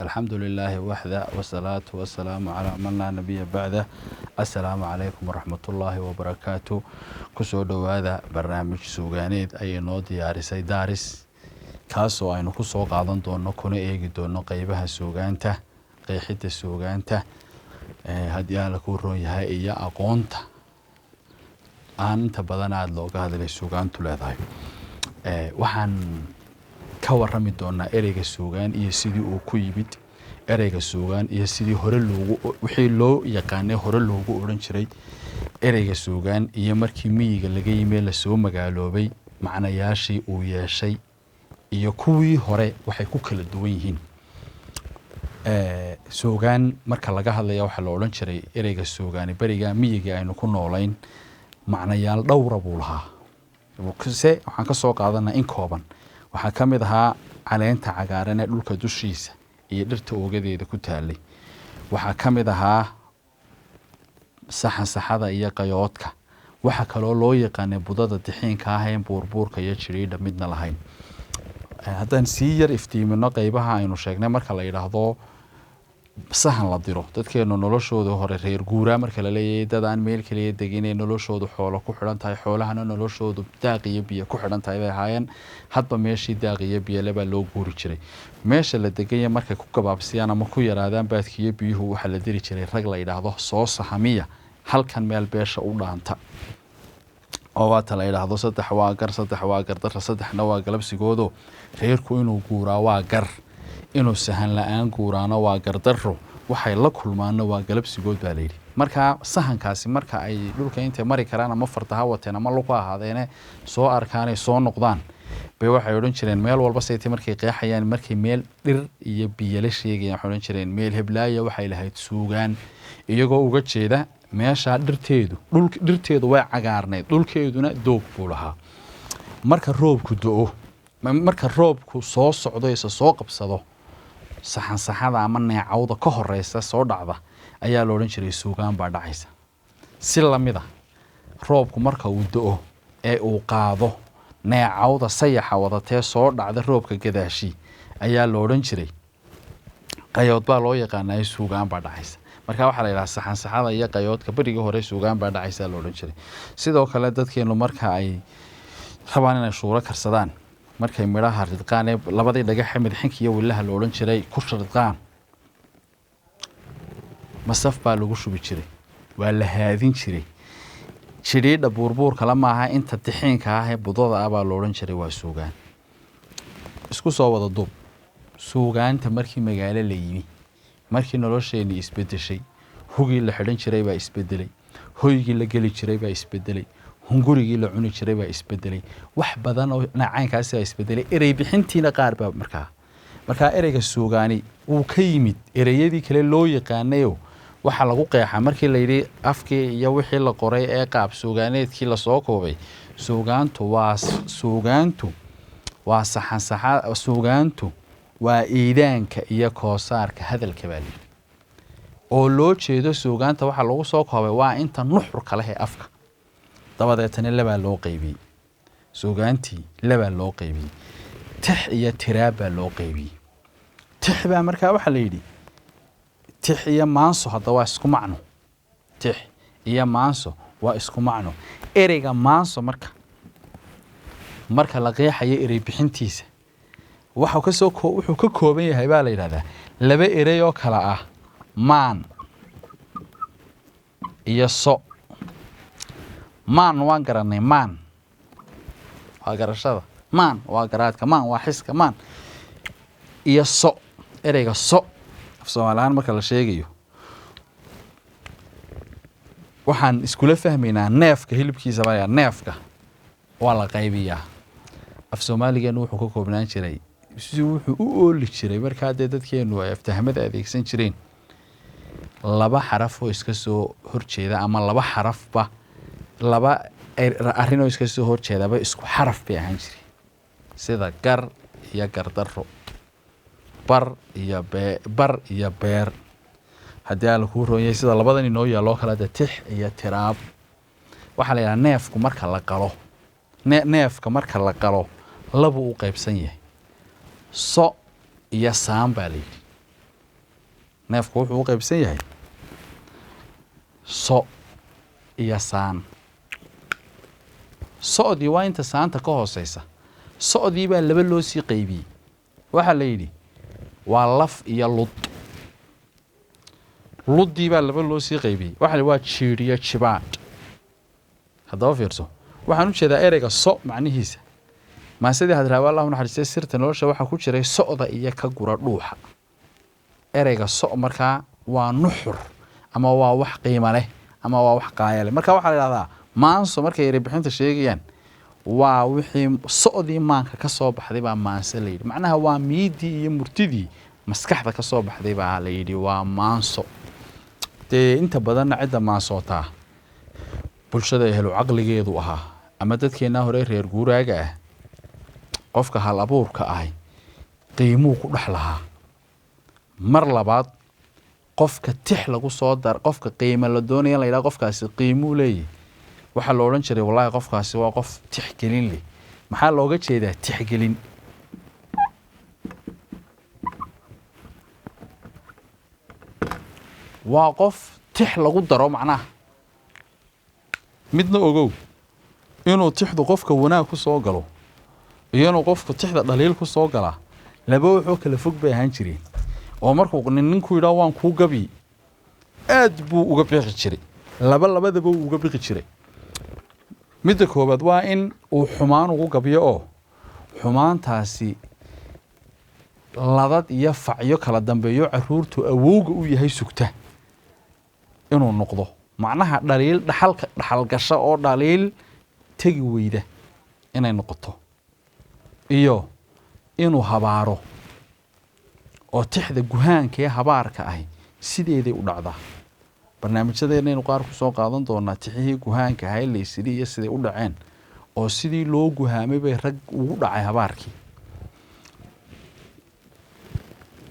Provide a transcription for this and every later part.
Alxamdu lilaahi waxda, wasalaatu wasalaamu calaa man laa nabiya bacda. Assalaamu calaykum waraxmatullaahi wabarakaatu. Kusoo dhowaada barnaamij suugaaneed ayay noo diyaarisay Daaris, kaasoo aynu kusoo qaadan doono kuna eegi doono qeybaha suugaanta, qeexidda suugaanta, haddii Alla kuu roon yahay, iyo aqoonta aan inta badan aada looga hadlay suugaantu leedahay. Waxaan ka warami doonaa ereyga suugaan iyo sidii uu ku yimid ereyga suugaan, iyo sidii hore loogu, wixii loo yaqaanay hore loogu odhan jiray ereyga suugaan, iyo markii miyiga laga yimi lasoo magaaloobay macnayaashii uu yeeshay iyo kuwii hore waxay ku kala duwan yihiin. Suugaan marka laga hadlaya, waxaa la odhan jiray ereyga suugaani beriga miyiga aynu ku noolayn macnayaal dhowra buu lahaa, se waxaan ka soo qaadanaa in kooban. Waxaa ka mid ahaa caleenta cagaaran ee dhulka dushiisa iyo dhirta oogadeeda ku taalay. Waxaa ka mid ahaa saxansaxada iyo qayoodka. Waxaa kaloo loo yaqaanay budada dixiinka ah een buurbuurka iyo jiriidha midna lahayn. Haddaan sii yar iftiimino qeybaha aynu sheegnay, marka la yidhaahdo sahan la diro, dadkeenu noloshooda hore reer guuraa marka la leeyahay, dad aan meel kaliya deginee noloshoodu xoolo ku xidhan tahay, xoolahana noloshoodu daaq iyo biyo ku xidhan tahay bay ahaayeen. Hadba meeshii daaq iyo biyole baa loo guuri jiray. Meesha la deganya markay ku gabaabsiyaan ama ku yaraadaan baadkiiyo biyuhu, waxaa la diri jiray rag la yidhaahdo soo sahamiya halkan meel beesha u dhaanta, oo waata la yidhaahdo saddex waa gar, saddex waa gardarra, saddexna waa galabsigoodo. Reerku inuu guuraa waa gar, inuu sahan la-aan guuraano waa gardarro, waxay la kulmaano waa galabsigood baa layidhi. Marka sahankaasi marka ay dhulka intay mari karaan, ama farta ha wateen ama lugu ahaadeene, soo arkaanay soo noqdaan, bay waxay odhan jireen meel walba saytay markay qeexayaan, markay meel dhir iyo biyala sheegayaan, waxay odhan jireen meel heblaaya waxay lahayd suugaan, iyagoo uga jeeda meeshaa dhirteedu, dhul dhirteedu way cagaarnayd, dhulkeeduna doog buu lahaa. Marka roobku do-o, marka roobku soo socdo, isa soo qabsado, saxansaxada ama neecawda ka horeysa soo dhacda ayaa la odhan jiray suugaan baa dhacaysa. Si lamid a, roobku marka uu do-o ee uu qaado neecawda sayaxa wadatee soo dhacda roobka gadaashii ayaa la odhan jiray qayood baa loo yaqaanaa, suugaan baa dhacaysa. Marka waxaa la yidhaha saxansaxada iyo qayoodka berigii hore suugaan baa dhacaysa la odhan jiray. Sidoo kale dadkeenu marka ay rabaan inay shuuro karsadaan, markay midhaha ridqaan ee labadii dhagaxe midxinka iyo wilaha la odhan jiray ku ridqaan, masaf baa lagu shubi jiray, waa la haadin jiray. Jidhiidha buurbuurkala maaha, inta dixiinka ah ee budada ah baa la odhan jiray waa suugaan. Isku soo wada duub, suugaanta markii magaalo la yimi, markii nolosheenii isbedeshay, hugii la xidhan jiray baa isbedelay, hoygii la geli jiray baa isbedelay, hungurigii la cuni jiray baa isbedelay, wax badan oo caynkaasi baa isbedelay. Erey bixintiina qaar baa markaa ereyga suugaani wuu ka yimid ereyadii kale loo yaqaanayo. Waxaa lagu qeexaa markii layidhi afkii iyo wixii la qoray ee qaab suugaaneedkii lasoo koobay, suugaantu waa saxansaxa, suugaantu waa iidaanka iyo koosaarka hadalka baa layidhi, oo loo jeedo suugaanta waxaa lagu soo koobay waa inta nuxurka leh ee afka. Dabadeetana labaa loo qeybiyey suugaantii, labaa loo qeybiyey, tix iyo tiraab baa loo qeybiyey. Tix baa markaa waxaa la yidhi tix iyo maanso hadda waa isku macno, tix iyo maanso waa isku macno. Ereyga maanso marka la qeexayo erey bixintiisa, waxuu kasoo wuxuu ka kooban yahay baa la yidhahdaa laba erey oo kala ah maan iyo so. Maan waan garanay, maan waa garashada, maan waa garaadka, maan waa xiska. Maan iyo so, ereyga so af soomaalihaan marka la sheegayo, waxaan iskula fahmaynaa neefka hilibkiisa baa, neefka waa la qaybiyaa. Af soomaaligeenu wuxuu ka koobnaan jiray, si wuxuu u ooli jiray markaa dee dadkeenu ay aftahmada adeegsan jireen, laba xaraf oo iska soo horjeeda ama laba xarafba, laba arrin oo iska soo horjeedaba isku xaraf bay ahaan jireen, sida gar iyo gardaro, bar iyo bee, bar iyo beer, haddii Alla kuu roon yahay, sida labadan inoo yaalloo kale dee tix iyo tiraab. Waxaa la yidhaha neefku marka la qalo, neefka marka la qalo labuu u qaybsan yahay, so iyo saam baa la yidhi. Neefku wuxuu u qaybsan yahay so iyo saan. Socdii waa inta saanta ka hooseysa. Socdii baa laba loo sii qaybiyey. Waxaa la yidhi waa laf iyo lud. Luddii baa laba loo sii qaybiyey. Waxaa la yidhi waa jiidh iyo jibaadh. Haddaba fiirso, waxaan u jeedaa ereyga so macnihiisa. Maasidii Hadraawi, Allahu naxariistay, Sirta Nolosha waxaa ku jiray so'da iyo ka gura dhuuxa. Ereyga so markaa waa nuxur ama waa wax qiimo leh ama waa wax qaaya leh. Marka waxaa la yidhahdaa maanso markay erey bixinta sheegayaan waa wixii so'dii maanka ka soo baxday baa maanso la yidhi. Macnaha waa miidii iyo murtidii maskaxda ka soo baxday baa la yidhi waa maanso. Dee inta badanna cidda maansootaa bulshada ehlu caqligeedu ahaa ama dadkeennaa hore reer guuraaga ah. Qofka hal abuurka ahi qiimuu ku dhex lahaa. Mar labaad, qofka tix lagu soo dar, qofka qiimo la doonaya in la yidhaha qofkaasi qiimuu leeyahy, waxaa la odhan jiray wallaahi qofkaasi waa qof tixgelin leh. Maxaa looga jeedaa tixgelin? Waa qof tix lagu daro. Macnaha midna ogow, inuu tixdu qofka wanaag ku soo galo iyo inuu qofku tixda dhaliil ku soo galaa laba wuxuu kala fog bay ahaan jireen. Oo markuu nin ninku yidhaho waan kuu gabi, aad buu uga biqi jiray. Laba labadaba wuu uga biqi jiray. Midda koowaad waa in uu xumaan ugu gabyo, oo xumaantaasi ladad iyo facyo kala dambeeyo caruurtu awowga u yahay sugta inuu noqdo. Macnaha dhaliil dhaxalka dhaxalgasha oo dhaliil tegi weyda inay noqoto, iyo inuu habaaro oo tixda guhaanka ee habaarka ahi sideeday u dhacdaa. Barnaamijyadeennaynu qaar ku soo qaadan doonaa tixihii guhaanka ahaa laysiri iyo siday u dhaceen, oo sidii loo guhaamay bay rag ugu dhacay habaarkii.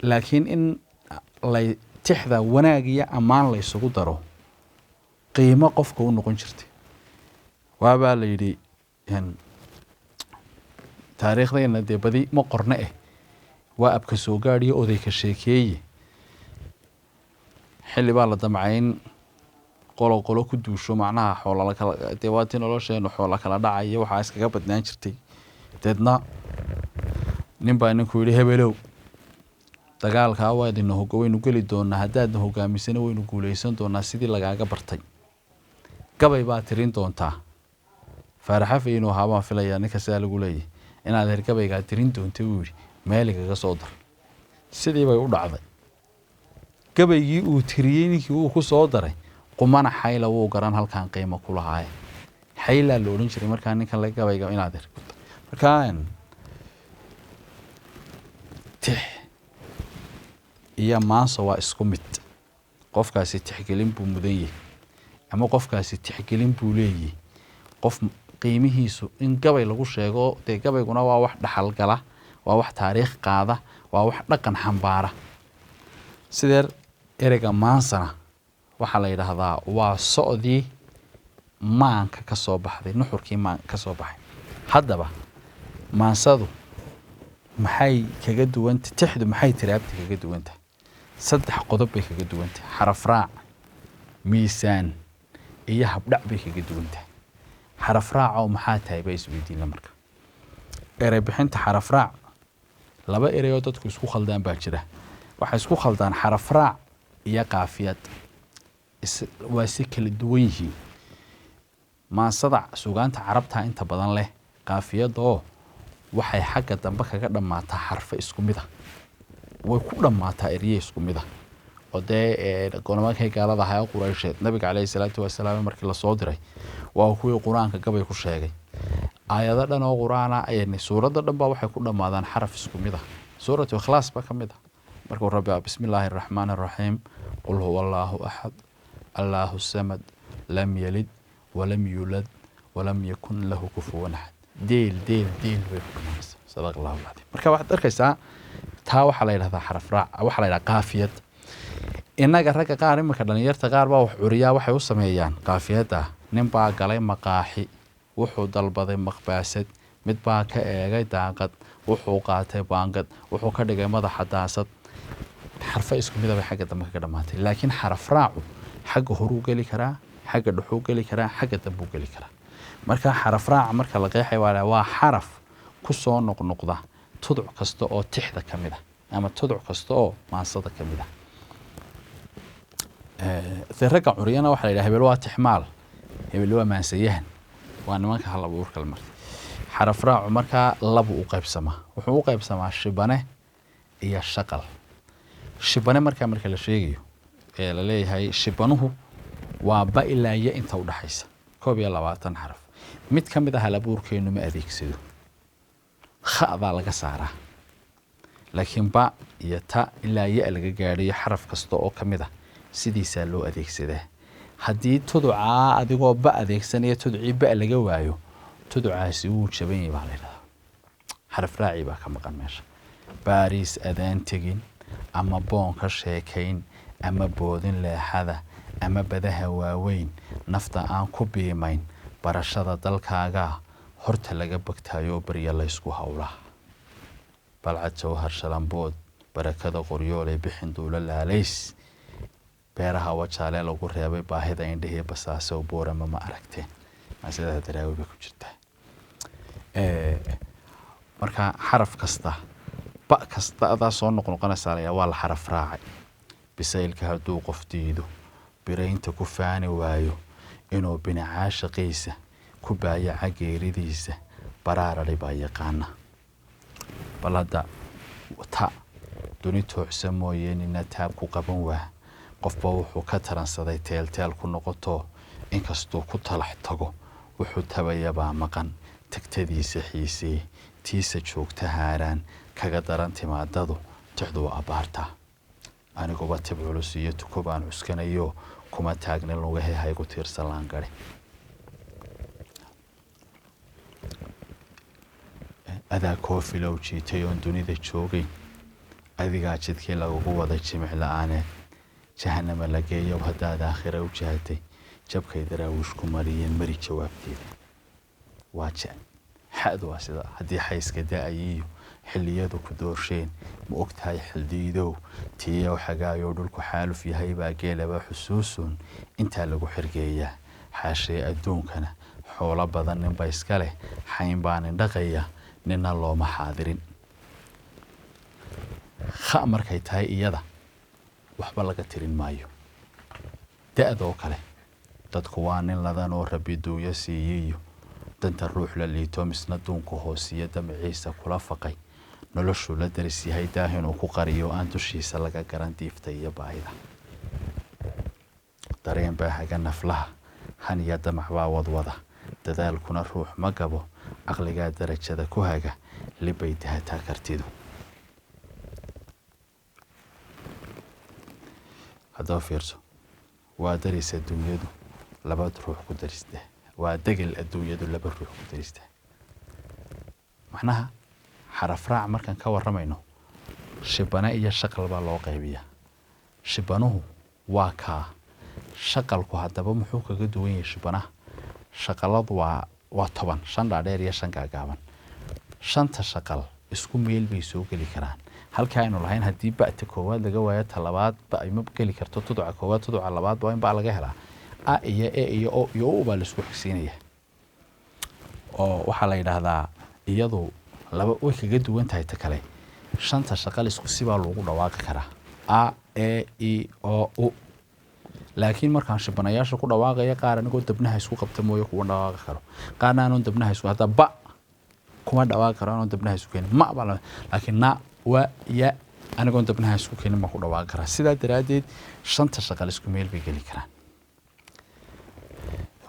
Laakiin in lay tixda wanaag iyo ammaan laysugu daro qiimo qofka u noqon jirtay. Waabaa la yidhi taariikhdeenna dee badi ma qorne eh, waa abka soo gaadhiyo oday ka sheekeeye. Xilli baa la damcay in qolo qolo ku duusho, macnaha xoola kala dee waa tii nolosheenu xoola kala dhacaya waxaa iskaga badnaan jirtay. Deedna nin baa ninku yidhi, hebelow, dagaalkaa waa idin waynu geli doonaa, haddaadna hogaamisana waynu guuleysan doonaa sidii lagaaga bartay. Gabay baa tirin doontaa. Faaraxafe inuu ahaa baan filayaa ninka sidaa lagu leeyahy. Inaad her gabaygaa tirin doonta, buu yidhi, meel igaga soo dar. Sidii bay u dhacday. Gabaygii uu tiriyey ninkii uu ku soo daray qumana xayla wuu garan halkaan qiimo ku lahaaye. Xaylaa la odhan jiray markaa ninkan la gabayga inaad her. Markaa tix iyo maanso waa isku mid. Qofkaasi tixgelin buu mudan yahay ama qofkaasi tixgelin buu leeyahay. Qof qiimihiisu in gabay lagu sheego, dee gabayguna waa wax dhaxalgala, waa wax taariikh qaada, waa wax dhaqan xambaara. Sidee ereyga maansana waxaa la yidhaahdaa waa socdii maanka ka soo baxday, nuxurkii maanka ka soo baxay. Haddaba maansadu maxay kaga duwanta tixdu? Maxay tiraabta kaga duwantahay? Saddex qodob bay kaga duwantahay: xaraf raac, miisaan iyo habdhac bay kaga duwantahay. Xaraf raac oo maxaa tahay bay isweydiina. Marka erey bixinta xaraf raac, laba erey oo dadku isku khaldaan baa jira. Waxay isku khaldaan xaraf raac iyo qaafiyad. Waa si kala duwan yihiin. Maansada sugaanta Carabta inta badan leh qaafiyadda, oo waxay xagga dambe kaga dhammaataa xarfo isku mid ah, way ku dhammaataa erye isku mid ah. Oo dee nimankay gaalada ahaa ee Quraysheed, Nabiga caleyhi salaatu wasalaam markii lasoo diray, waa kuwii Qur-aanka gabay ku sheegay. Aayado dhan oo Qur-aana, suuradda dhan baa waxay ku dhammaadaan xaraf isku mid ah. Suuratu Ikhlaas baa ka mid ah, markuu Rabbi bismi illaahi araxmaani araxiim, qul huwa allaahu axad, allaahu samad, lam yalid walam yuulad walam yakun lahu kufuwan axad. Deel deel deel bay ku dhamaanaysaa. Sadaqa allahu alcadiim. Marka waxaad arkaysaa taa waxaa la yidhahdaa xaraf raac, waxaa la yidhahdaa qaafiyad. Innaga ragga qaar iminka dhalinyarta qaar baa wax curiyaa, waxay u sameeyaan qaafiyadda. Nin baa galay maqaaxi, wuxuu dalbaday maqbaasad, mid baa ka eegay daaqad, wuxuu qaatay baangad, wuxuu ka dhigay madaxa daasad. Xarfo isku mid ah bay xagga dambe kaga dhamaatay, laakiin xaraf raacu xagga horuu geli karaa, xagga dhexuu geli karaa, xagga dambuu geli karaa. Marka xaraf raaca marka la qeexay waa xaraf ku soo noqnoqda tuduc kasta oo tixda ka mid ah ama tuduc kasta oo maansada ka mid ah. Dee ragga curiyana waxaa la yidhaha hebel waa tixmaal, hebel waa maansayahan, waa nimanka hal abuurka la martay. Xaraf raacu markaa labu u qaybsamaa, wuxuu u qaybsamaa shibane iyo shaqal. Shibane markaa marka la sheegayo ee la leeyahay shibanuhu waa ba ilaa ya inta udhaxaysa, 21 xaraf. Mid ka mid ah hal abuurkeenu ma adeegsado, kha'daa laga saaraa, laakiin ba iyo ta ilaa ya laga gaadhayo xaraf kasta oo ka mid ah sidiisaa loo adeegsadaa. Haddii tuducaa adigoo ba adeegsanaya tuducii ba laga waayo, tuducaasi wuu jaban yahay baa la yidhahdaa, xaraf raaci baa ka maqan meesha. Baariis adaan tegin ama boon ka sheekayn ama boodin leexada ama badaha waaweyn, nafta aan ku biimayn barashada dalkaaga horta laga bogtaayoo barya laysku howlaa. Balcad jawhar shalambood barakada qoryooley bixin duulo laalays, beeraha wajaale lagu reebay baahida indhihii basaasow boorama ma aragteen. Maasidaha Daraawi bay ku jirtaa. Marka xaraf kasta ba kasta adaa soo noqnoqonaysaa la waa la xaraf raacay. Bisaylka hadduu qof diido, biraynta ku faani waayo, inuu binacaashaqiisa ku baayaca geeridiisa, baraarari baa yaqaana. Bal hadda ta duni toocsa mooye nina taab ku qaban waa, qofba wuxuu ka taransaday teelteel ku noqoto, inkastuu ku talax tago wuxuu tabayabaa maqan, tagtadiisa xiisee tiisa joogta haaraan kaga daran timaadadu tixdu waa abbaartaa. Aniguba tib culus iyo tuko baan cuskanayo, kuma taagna lugahe haygu tiirsan laan gare. Adaa koofilow jiitay oon dunida joogayn, adigaa jidkii lagugu waday jimic la-aaneed, jahanama la geeyow haddaad aakhira u jihatay, jabkay Daraawiish ku mariyeen mari jawaabteeda. Waa ja xadu waa sida haddii xayska da-ayiyo xilliyadu ku doorsheen, ma ogtahay xildiidow tiiyow xagaayow dhulku xaaluf yahay baa geelaba xusuusun intaa lagu xirgeeyaa. Xaashee adduunkana xoolo badan ninba iska leh, xayn baa nin dhaqaya nina looma xaadirin. Kha markay tahay iyada waxba laga tirin maayo. Da-doo kale dadku waa nin ladan oo rabbi duunyo siiyiyo danta ruux la liito misna duunku hoosiyo damaciisa kula faqay, noloshuu la daris yahay daah inuu ku qariyo aan dushiisa laga garan diifta iyo baahida. Dareen baa haga naflaha, han iyo damac baa wadwada, dadaalkuna ruux ma gabo, caqligaa darajada ku haga, libbay dahataa kartidu. Haddaba fiirso, waa daris adduunyadu laba ruux ku darista, waa degel adduunyadu laba ruux ku darista. Macnaha xaraf raac markaan ka warramayno, shibane iyo shaqal baa loo qaybiyaa. Shibanuhu waa kaa, shaqalku haddaba muxuu kaga duwan yahay shibanaha? Shaqaladu waa 10, 5 dhaadheer iyo 5 gaagaaban. 5ta shaqal isku meel bay soo geli karaan. Halka aynu lahayn haddii ba'ta koowaad laga waayo ta labaad ba ay ma geli karto, tuduca koowaad tuduca labaad waa in ba laga helaa. A iyo e iyo o iyo u baa la isku xigsiinaya. Oo waxaa la yidhaahdaa iyadu laba way kaga duwan tahay ta kale. 5ta shaqal isku si baa loogu dhawaaqi karaa, a e i o u. Laakiin markaan shibanayaasha ku dhawaaqaya qaar anigoo dabnaha isku qabta mooye kuma dhawaaqi karo, qaarna anoon dabnaha isku hadda ba kuma dhawaaqi karo anoon dabnaha isku keenin, ma baa la, laakiin na wa ya anigoon dabnaha isku keenin baan ku dhawaaqi karaa. Sidaa daraaddeed 5ta shaqal isku meel bay geli karaan.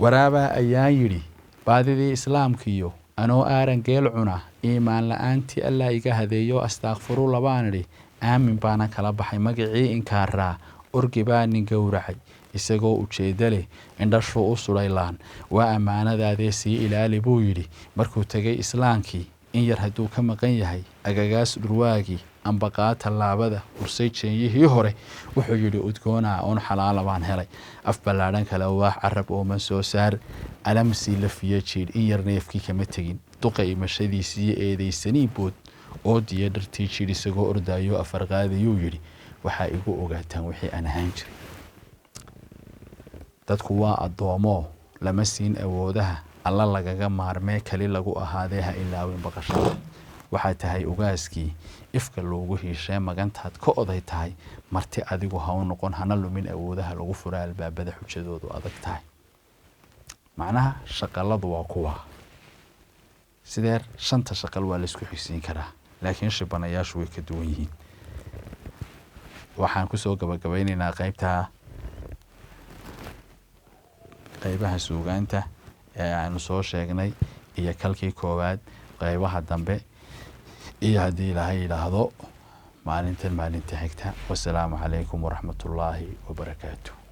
Waraabaa ayaan yidhi baadidii islaamkiyo anoo aaran geel cuna, iimaan la-aantii Allah iga hadeeyo, astaakfiru labaan idhi, aamin baana kala baxay magacii inkaaraa, orgi baa nin gowracay isagoo ujeedda leh, indhashuu u sudhay laan, waa ammaanadaadee sii ilaali buu yidhi. Markuu tegay islaamkii in yar hadduu ka maqan yahay agagaas dhurwaagii ambaqaa tallaabada ursay jeenyihii hore, wuxuu yidhi udgoonaa oon xalaala baan helay, af ballaadhan kale waax carab ooman soo saar, alamsii lafiya jiidh in yar neefkii kama tegin, duqa imashadiisiiyo eedaysanii bood oodiya dhartii jiidh isagoo ordaayo afar qaadayuu yidhi Waxaa igu ogaataan wixii aan ahaan jiray. Dadku waa addoomo, lama siin awoodaha Alla lagaga maarmee kali lagu ahaadee. Ha ilaawin baqashada. Waxaa tahay ugaaskii ifka loogu hiishee, magantaad ka oday tahay. Marti adigu ha u noqon, hana lumin awoodaha lagu fura albaabada xujadoodu adag tahay. Macnaha shaqaladu waa kuwa sideer. Shanta shaqal waa laisku xigsiin karaa, laakiin shibanayaashu way ka duwan yihiin. Waxaan kusoo gabagabeyneynaa qeybta qeybaha suugaanta ee aanu soo sheegnay iyo kalkii koowaad, qeybaha dambe iyo haddii Ilaahay yidhaahdo maalintan maalinta xigta. Wasalaamu calaykum waraxmatullaahi wabarakaatu.